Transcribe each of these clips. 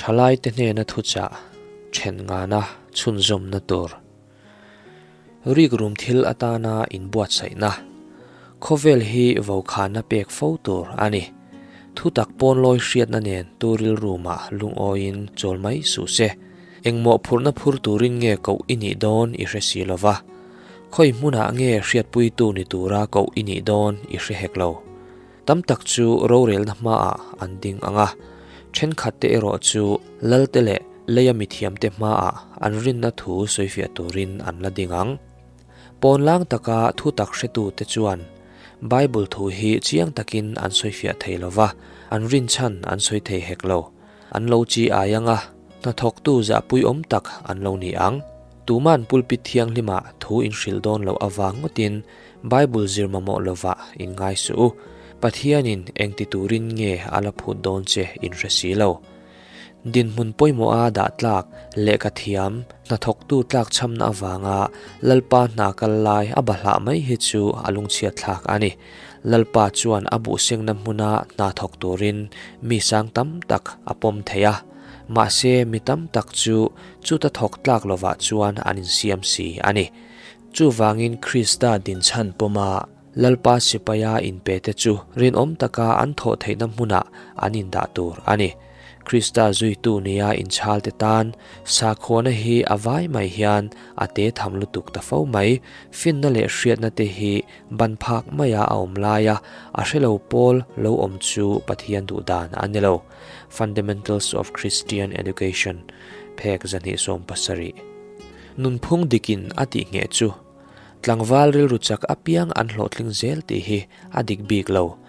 Thalaite hnena thuchah then ngana chhunzawmna tur. Rikrum thil atana inbuatsaihna. Khawvel hi vokhana pek fo tur a ni. Thutak pawnlawi hriatna nen tu rilru mah lungawiin chawl mai suh se. Engmawh phurhna phur turin nge koh i nih dawn i hre si lo va. Khawi hmunah nge hriatpuitu ni tura koh i nih dawn i hre hek lo. Tam tak chu rorelna hmaah an ding ang a, thenkhatte erawh chu lalte leh leia mithiamte hmaah an rinna thu sawifiah turin an la ding ang. Pawnlang taka thu tak hretute chuan Bible thu hi chiang takin an sawifiah thei lo va, an rinchhan an sawi thei hek lo. An lo chi ai ang a, hnathawktu zahpuiawm tak an lo ni ang. Tuman pulpit thianghlimah thu inhrilh dawn loh avang ngawtin Bible zir mamawh lovah in ngai suh u. Pathianin eng ti turin nge a la phut dawn che in hre si lo. Dinhmun pawimawha dah tlak, lehkha thiam, hnathawktu tlak chhamna avanga Lalpa hna kal lai a bahlah mai hi chu a lungchhiat thlak a ni. Lalpa chuan a buhsengna hmuna hna thawk turin mi sang tam tak a pawm thei a. Mahse mi tam tak chu chuta thawk tlak lovah chuan an insiam si a ni. Chuvangin Krista dinchhan pawma Lalpa sipaia inpete chu rinawm taka an thawh theihna hmunah an indah tur a ni. Krista zuitu nia inchhalte tan sakhuana hi a vai mai hian a te tham lutuk ta fo mai. Finna leh hriatna te hi ban phak maia a awm laia a hrelo pawl lo awm chu Pathian duh dan a ni lo. Fundamentals of Christian Education, phek 270. Nunphung dikin a tih ngheh chu tlangval rilru chak apiang an hlawhtling zel tih hi a dik bik lo.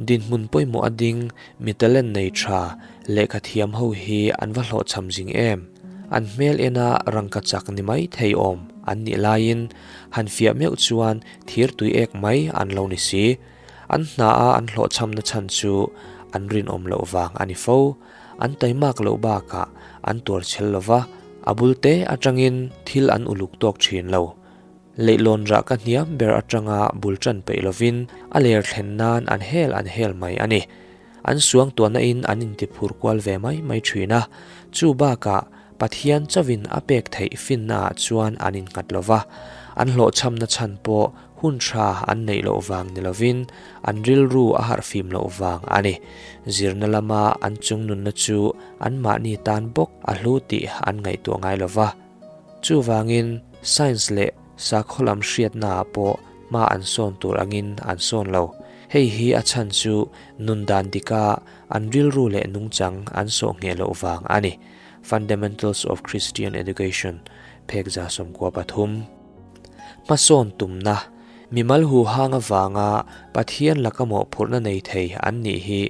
Dinhmun pawimawh a ding, mi talent nei tha, lehkha thiam ho hi an va hlawhchham zing em? An hmel ena rangka chak ni mai thei awm an nih laiin han fiah meuh chuan thir tui ek mai an lo ni si. An hna a an hlawhchhamna chhan chu an rinawm loh vang a ni fo. An taimak loh bakah an tuar chhel lo va, a bul te atangin thil an uluk tawk thin lo. Leihlawn rah ka hniam ber atanga bul tan peih lovin a ler thlen nan an hel an hel mai a ni. An suang tuahna in an intiphur kual ve mai mai thin a, chu bakah Pathian chauhin a pek theih finna ah chuan an innghat lo va, an hlawhchhamna chhan pawh hun tha an neih loh vang ni lovin an rilru a harhfim loh vang a ni. Zirna lama an chungnunna chu anmahni tan bawk a hlu tih an ngaihtuah ngai lo va. Chuvangin science leh sakhaw lam hriatnaah pawh hma an sawn tur angin an sawn lo. Hei hi a chhan chu nun dan dika an rilru leh nungchang an sawh ngheh loh vang a ni. Fundamentals of Christian Education, phek 93. Hmasawn tumna, Mimal huhang avanga Pathian laka mawhphurhna nei thei an nih hi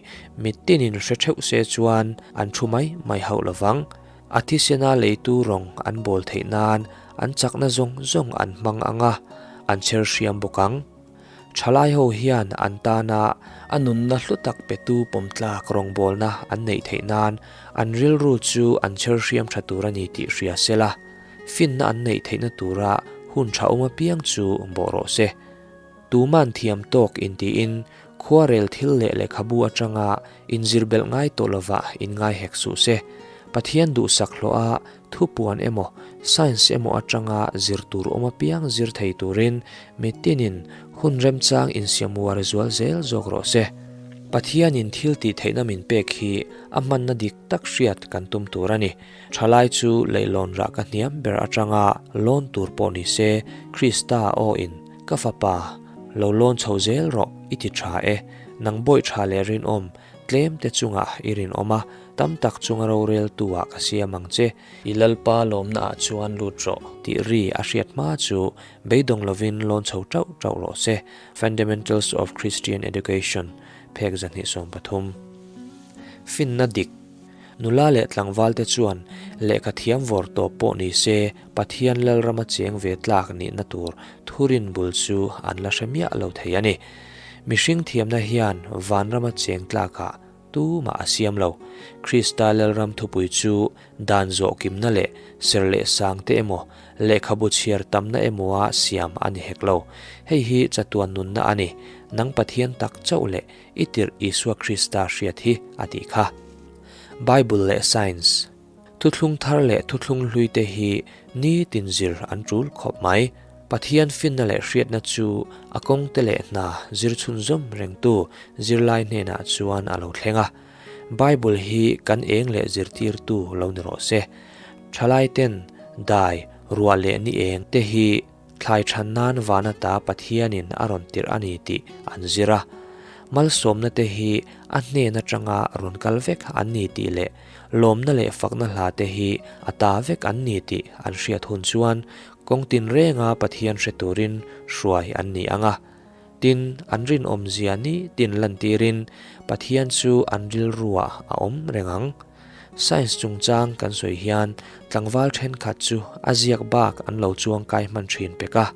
mitinin hre theuh se chuan an thu mai mai hauh lovang. A thisena leitu rawng an bawl theih nan an chakna zawng zawng an hmang ang a, an chher hriam bawk ang. Thalai ho hian an tana a nunna hlu tak petu pawmtlak rawngbawlna an neih theih nan an rilru chu an chher hriam tha tur a ni tih hria se la, finna an neih theihna tura hun tha awm apiang chu bawh rawh se. Tuman thiam tawk intiin khuarel thil leh lehkhabu atanga inzir belh ngai tawh lovah inngai hek suh se. Pathian duhsak hlawha thupuan emaw, science emaw atanga zir tur awm apiang zir thei turin mitinin hun remchang insiam uar zual zel zawk rawh se. Pathianin thil tih theihna min pek hi a hmanna dik tak hriat kan tum tur a ni. Thalai chu leihlawn rah ka hniam ber atanga lawn tur pawh ni se, Krista aw-in, Ka fapa, lo lawn chho zel rawh, i ti tha e. Nang bawih tha leh rinawm, tlem te chungah i rinawm a, tam tak chunga roreltu ah ka siam ang che. I Lalpa lawmna ah chuan lut rawh, tih ri a hriat hma chu beidawng lovin lawn chho tauh tauh rawh se, Fundamentals of Christian Education, phek 230. Finna dik. Nula leh tlangvalte chuan lehkha thiam vawr tawp pawh ni se Pathian Lalrama cheng ve tlak nihna tur thurin bul chu an la hre miah lo thei a ni. Mihring thiamna hian vanrama cheng tlakah tumah a siam lo. Krista Lalram thupui chu dan zawh kimna leh ser leh sang te emaw, lehkhabu chhiar tamna emawa siam a ni hek lo. Hei hi chatuan nunna a ni. Nang Pathian tak chauh leh i tirh Isua Krista hriat hi a tih kha. Bible leh Science. Thuthlung thar leh thuthlung hlui te hi nitin zir an tul khawp mai. Pathian finna leh hriatna chu a kawngte leh hna zir chhunzawm rengtu zirlai hnenah chuan a lo thleng a. Bible hi kan eng leh zirtirtu lo ni rawh se. Thalaiten dai, ruah leh ni eng te hi Thlai than nan van ata Pathianin a rawn tirh a ni tih an zir a. Malsawmna te hi a hnen atanga rawn kal vek an ni tih leh lawmna leh fakna hla te hi a ta vek an ni tih an hriat hun chuan kawng tinrenga Pathian hre turin hruai an ni ang a. Tin, an rinawmzia ni tin lantirin Pathian chu an rilruah a awm reng ang. Science chungchang kan sawi hian tlangval thenkhat chu a ziak bak an lo chuang kai hman thin pek a.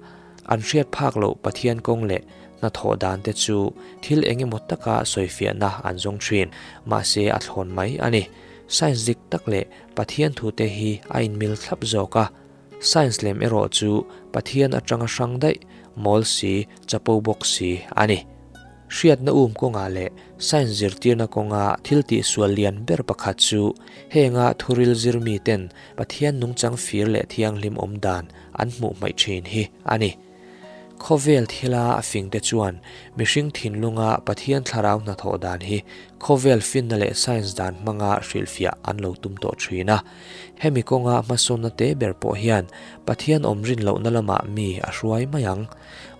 An hriat phak loh Pathian kawng leh hnathawh dan te chu thil eng emaw taka sawifiahna an zawng thin, mahse a thlawn mai a ni. Science dik tak leh Pathian thute hi a inmil thlap zawk a. Science lem erawh chu Pathian atanga hrang daih, mawl si, chapo bawk si a ni. Hriatna um kawngah leh science zirtirna kawnga thil tihsual lian ber pakhat chu henga thuril zir miten Pathian nungchang fir leh thianghlim awm dan an hmuh hmaih thin hi a ni. Khawvel thila a fingte chuan mihring thinlunga Pathian thlarau hnathawh dan hi khawvel finna leh science dan hmanga hrilhfiah an lo tum tawh thin a. Hemi kawnga hmasawnna te ber pawh hian Pathian awm rin lohna lamah mi a hruai mai ang.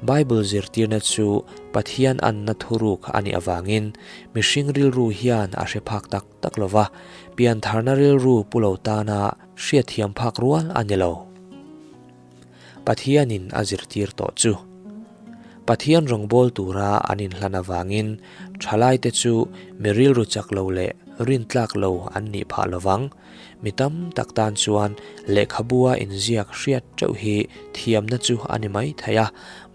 Bible zirtirna chu Pathian anna thuruk a nih avangin mihring rilru hian a hre phak tak tak lo va, piantharna rilru pu lo tana hriatthiam phak rual a ni lo. Pathianin a zirtir tawh chu. Pathian rawngbâwl tura an inhlan avangin ṭhalaite chu mi rilru chak lo leh rintlak lo an nih phah lo vang. Mi tam tak tan chuan lehkhabua inziak hriat ṭeuh hi thiamna chu a ni mai thei a,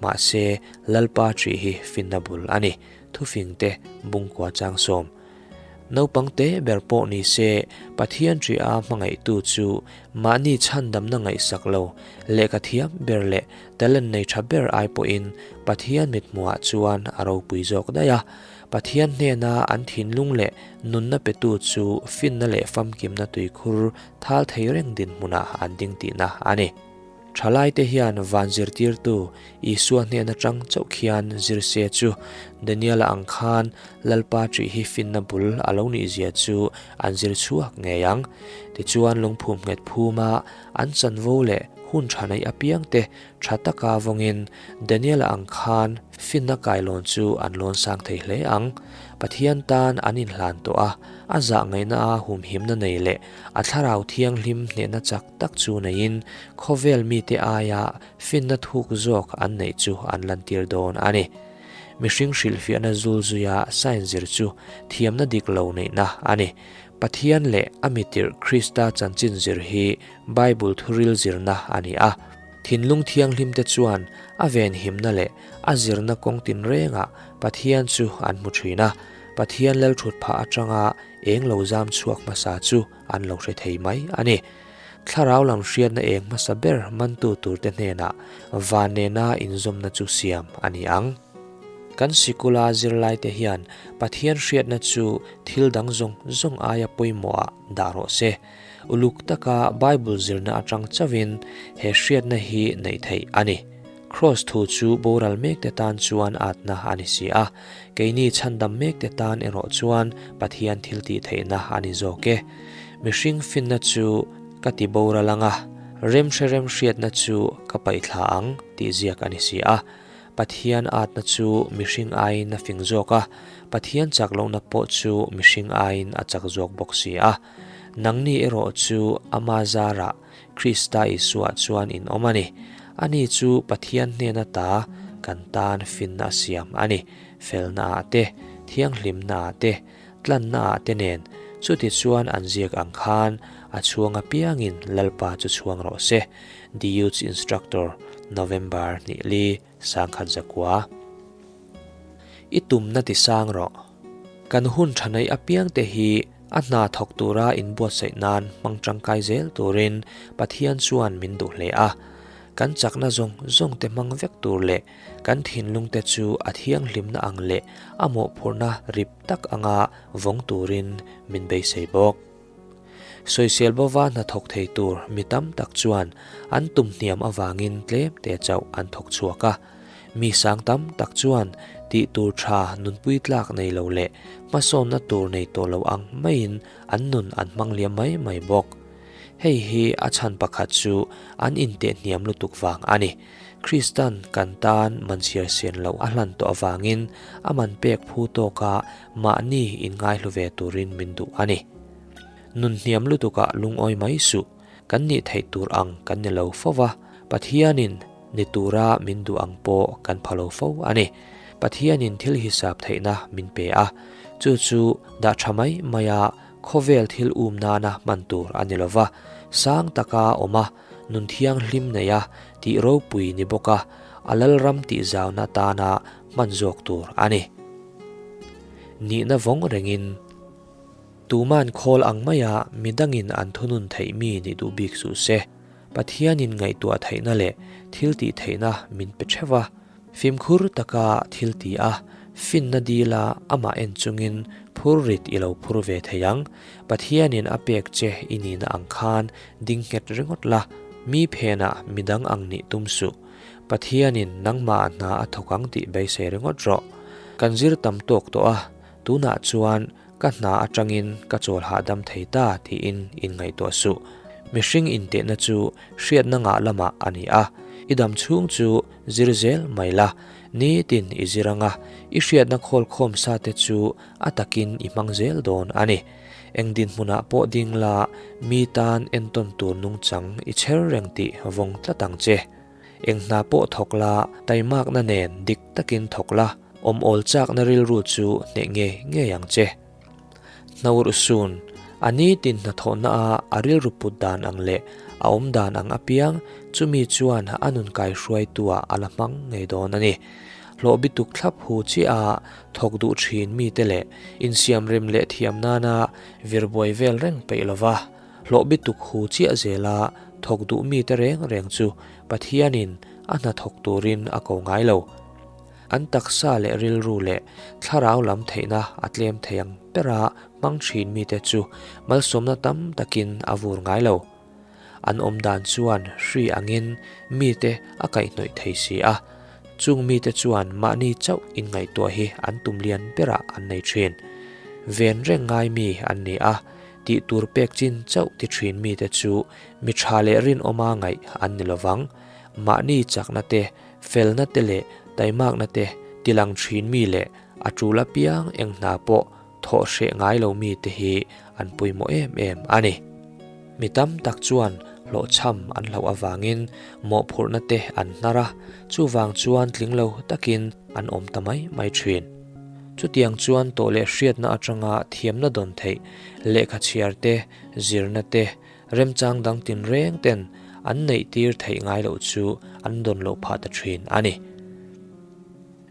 mahse Lalpa ṭih hi finna bul a ni, thufingte bungkua changsawm. Naupang te ber pawh ni se, Pathian ṭiha hmangaihtu chu mahni chhandamna ngaihsak lo, lehkha thiam ber leh talent nei ṭha ber ai pawhin Pathian mithmuhah chuan a ropui zawk daih a. Pathian hnena an thinlung leh nunna petu chu finna leh famkimna tuikhur thal thei reng dinhmunah an ding tihna a ni. Thalaite hian van zirtirtu Isua hnen atang chauh khian zir se chu Daniela ang khan Lalpa ṭih hi finna bul a lo nih zia chu an zir chhuak ngei ang. Tichuan lungphum nghet phuma an chanvo leh hun tha neih apiangte tha taka vawngin Daniela ang khan finna kailawn chu an lawn sang thei hle ang. Pathian tan an inhlan tawh a, a zah ngaihna a humhimna nei leh a thlarau thianghlim hnehna chak tak chu neiin khawvel mite aia finna thuk zawk an neih chu an lantir dawn a ni. Mihring hrilhfiahna zul zuia science zir chu thiamna dik lo neihna a ni. Pathian leh a mitirh Krista chanchin zir hi Bible thuril zirna a ni a. Thinlung thianghlimte chuan a venhimna leh a zirna kawng tinrengah Pathian chu an hmu thin a. Pathian lalthut phah atanga eng lo zam chhuak hmasa chu an lo hre thei mai a ni. Thlarau lam hriatna eng hmasa ber mantu turte hnenah van nena inzawmna chu siam a ni ang. Kan sikula zirlaite hian Pathian hriatna chu thil dang zawng zawng aia pawimawhah dah rawh se. Uluk taka Bible zirna atang chauhin he hriatna hi neih theih a ni. Kraws thu chu boral mekte tan chuan atna a ni si a, keini chhandam mekte tan erawh chuan Pathian thiltih theihna a ni zawk e. Mihring finna chu ka ti boral ang a, remhre remhriatna chu ka paihthla ang tih ziak a ni si a. Pathian atna chu mihring aiin a fing zawk a, Pathian chak lohna pawh chu mihring aiin a chak zawk bawk si a. Nangni erawh chu ama zarah Krista Isua chuan in awm a ni. Ani chu Pathian hnena ta kan tan finna a siam a ni. Felna ah te, thianghlimna ah te, tlanna ah te nen chuti chuan an ziak ang khan a chhuang apiangin Lalpa chu chhuang rawh se. The Youth Instructor, November 2 Sangkhat zakua. I tumna ti sang rawh. Kan hun tha neih apiangte hi a hna thawk tura inbuatsaih nan hmang tangkai zel turin Pathian chuan min duh hle a. Kan chakna zawng zawngte hmang vek tur leh kan thinlungte chu a thianghlimna ang leh a mawhphurhna rip tak anga vawng turin min beisei bawk. Sawisel bova hna thawk thei tur mi tam tak chuan an tum hniam avangin tlem te chauh an thawk chhuak a. Mi sang tam tak chuan tih tur tha nunpui tlak nei lo leh hmasawnna tur nei tawh lo ang maiin an nun an hmang liam mai mai bawk. Hei hi a chhan pakhat chu an inteh hniam lutuk vang a ni. Kristan kan tan man chhiar sian loh a hlan tawh avangin a man pek phu tawka mahni inngaihlu ve turin min duh a ni. Nun hniam lutukah lungawi mai suh, kan nih theih tur ang kan ni lo fo va, Pathianin ni tura min duh ang pawh kan pha lo fo a ni. Pathianin thil hisap theihna min pe a, chu chu dah tha mai maia khawvel thil um nana hman tur a ni lo va, sang taka awm a, nun thianghlim neia tih ropui ni bawka a lalram tihzauna atana hman zawk tur a ni. Nihna vawng rengin. Tuman khawl ang maia midangin an thunun theih mi nih duh bik suh se. Pathianin ngaihtuah theihna leh thil tih theihna min pe theuh a. Fimkhur taka thil ti a, finna dila amah en chungin phur rit i lo phur ve thei ang. Pathianin a pek che i nihna ang khan ding nghet ringawt la, mi phenah midang ang nih tum suh. Pathianin nangmah hna a thawk ang tih beisei ringawt rawh. Kan zir tam tawk tawh a, tunah chuan Ka hna atangin ka chawl hahdam thei ta tiin inngaihtuah suh. Mihring intehna chu hriatna ngah lamah a ni a, i dam chhung chu zir zel mai la, nitin i zir anga i hriatna khawlkhawm sa te chu a takin i hmang zel dawn a ni. Eng dinhmunah pawh ding la, mi tan entawn tur nungchang i chher reng tih vawng tlat ang che. Eng hna pawh thawk la, taimakna nen dik takin thawk la, awm awl chakna rilru chu hneh ngei ngei ang che. Hnaurh sun, a nitin hnathawhna a a rilru put dan ang leh a awm dan ang apiang chumi chuan a nun kaihruaitu-ah a la hmang ngei dawn a ni. Hlawh bituk thlap hu chiah a thawk duh thin mite leh insiamrem leh thiam nana virbuai vel reng peih lova, Hlawh bituk hu chiah zela thawk duh mite reng reng chu Pathianin a hna thawk turin a ko ngai lo. An taksa leh rilru leh thlarau lam theihna a tlem thei ang bera hmang thin mite chu malsawmna tam takin a vur ngai lo. An awm dan chuan hri angin mite a kaihhnawih thei si a, chung mite chuan mahni chauh inngaihtuah hi an tum lian berah an nei thin. Ven reng ngai mi an ni a, Tih tur pek chin chauh ti thin mite chu mi tha leh rinawma ngaih an ni lovang. Mahni chakna te, felna te leh taimakna te tilang thin mi leh a tul apiang eng hna pawh thawh hreh ngai lo mite hi an pawimawh em em a ni. Mi tam tak chuan hlawhchham an hlauh avangin mawhphurhna te an hnar a, chuvang chuan tling lo takin an awm ta mai mai thin. Chutiang chuan tawh leh hriatna atanga thiamna dawn theih, lehkha chhiar te, zirna te, remchang dang tinreng ten an neih tir theih ngai loh chu an dawn loh phah ta thin a ni.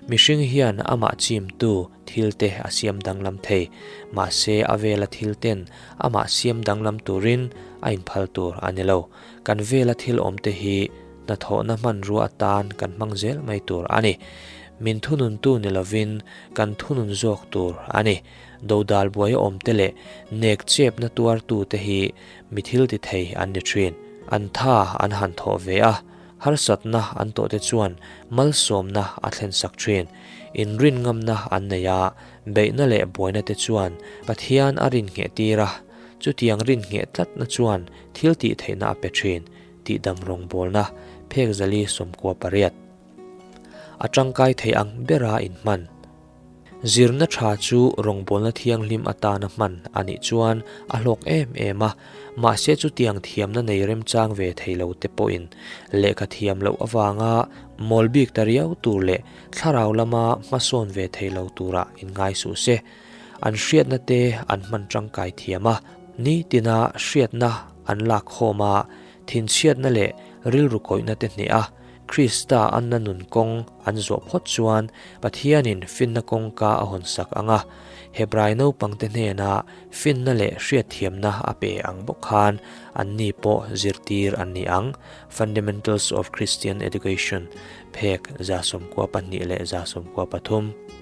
Mihring hian amah chimtu thil te a siam danglam thei, mahse a vela thil ten amah siam danglam turin a inphal tur a ni lo. Kan vela thil awm te hi hnathawhna hmanrua atan kan hmang zel mai tur a ni. Min thununtu ni lovin kan thunun zawk tur a ni. Dodal buai awmte leh nek chepna tuartute hi mi thil ti thei an ni thin. An tha an han thawh ve a, harsatna an tawhte chuan malsawmna a thlensak thin. Inrin ngamna an nei a, beihna leh buaina te chuan Pathian a rin ngheh tir a, chutiang rin ngheh tlatna chuan thil tih theihna a pe thin. Tihdam rawngbawlna phek zali 18. A tangkai thei ang bera inhman. Zirna tha chu rawngbawlna thianghlim atana hman a nih chuan a hlawk em em a, mahse chutiang thiamna nei remchang ve thei lo te pawhin lehkha thiam loh avanga mawl bik ta riau tur leh thlarau lama hmasawn ve thei lo turah inngai suh se. An hriatna te an hman tangkai thiam a, nitina hriatna an lak khawm a, thinchhiatna leh rilru kawihna te hneh a, Krista anna nun kawng an zawh phawt chuan Pathianin finna kawngka a hawnsak ang a, Hebrai naupangte hnena finna leh hriatthiamna a pe ang bawk khan anni pawh zirtir an ni ang, Fundamentals of Christian Education, phek 92 leh 93.